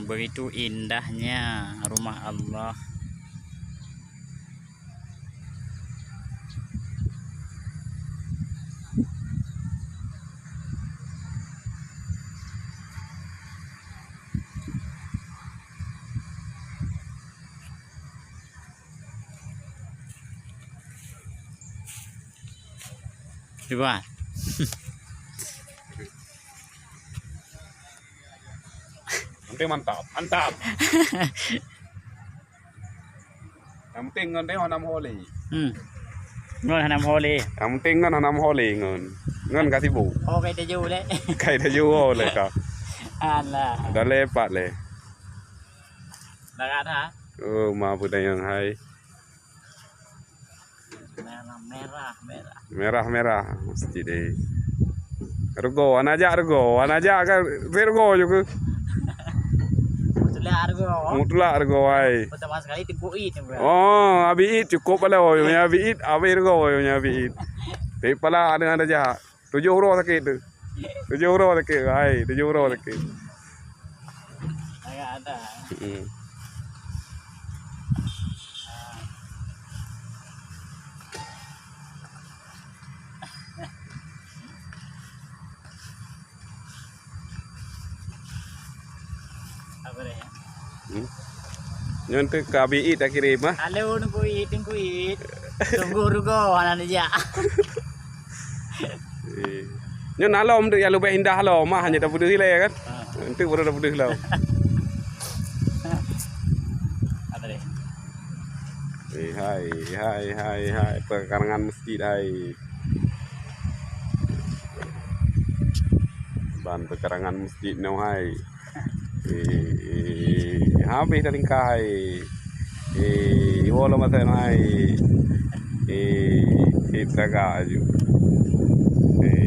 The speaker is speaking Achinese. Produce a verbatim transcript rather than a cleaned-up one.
Begitu indahnya rumah Allah. Cuba. Penting mantap, mantap. Yang penting ngon tengok hana meuho lé. Hmm. Ngon hana meuho lé. Yang penting ngon hana meuho lé ngon. Ngon ka sibuk. Oh, kai taju lé. Kai taju lé ka. Alah. Dah lepat lé. Dah kat ha? Oh, ma peudayang hai. Merah, merah, merah. Merah-merah mesti deh. Rego, hana jak rego, hana jak kan rego juga. Mutlak rego. Mutlak rego ai. Pertama sekali tipu it. Oh, abi it cukup pala oyong nya abi it, abi rego oyong nya abi it. Tapi pala ada ada jak. Tujoh uroe sakét tu. Tujoh uroe sakét. Hai, tujoh uroe sakét. Agak ada. Hmm. Apa dia? Hmm. Nyan tu ka abi it dah kirim ah. Halo, nunggu it, nunggu it. Tunggu rugo, hana dijak. Eh. Nyan alom tu ya lubeh indah lom mah hanya dah putus ilai kan. Ha. Nanti baru dah putus lom. Apa dia? Eh, hai, hai, hai, hai, pekarangan masjid hai. Ban pekarangan masjid nyoe hai. Eh, habis dah lingkah hai. Eh, iwoe lom asai hai. Eh, sip gaga aju. Eh,